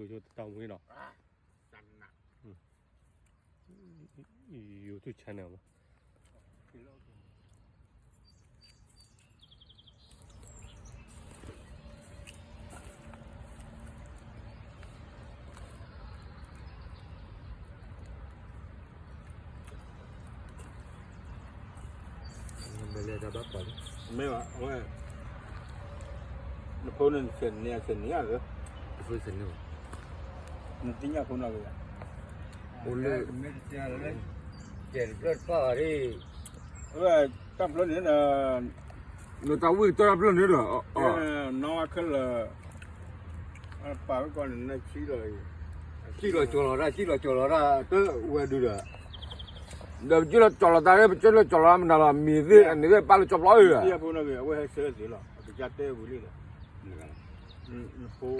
တၢ်မူနီၤ, YouTube channel မး. မ့ၢ်ဘၣ်, အဝဲ, နဖိန့ၣ်ဆဲးန့ၢ်ဆဲးန့ၢ်ဧါ, နဖိဆဲးန့ၢ်ဘၣ်, နသ့ၣ်ညါဖိနီၢ်ဂ့ၤဧါ, အိၣ်လၢ, ကဲတဖျၢၣ်တဖၣ်အံၤ, အဝဲ, တၢ်ဖျၢၣ်န့ၣ်, နတၢ်ဝံၣ်ကတၢၢ်တၢ်ဖျၢၣ်န့ၣ်ဒီး, နီၢ်ဝါခဲလၢာ်, ပာ်ဝဲကီးန့ၣ်, စံၣ်လီၤကၠီၤလီၤတၢ်, စံၣ်လီၤကၠီၤလီၤတၢ်, တဝဲဒုဒီး, ဒီးပစံၣ်လီၤကၠီၤလီၤတၢ်, ပစံၣ်လီၤကၠီၤလီၤမနုၤလီၤ, မ့ၢ်သ့ၣ်အန့ၣ်သ့ၣ်ပာ်လီၤကၠီၤပျီဧါ, အဝဲဟဲဆၢသ့လီၤ, ပကစၢ်တဲဝံၤလံဒီး, နဖိ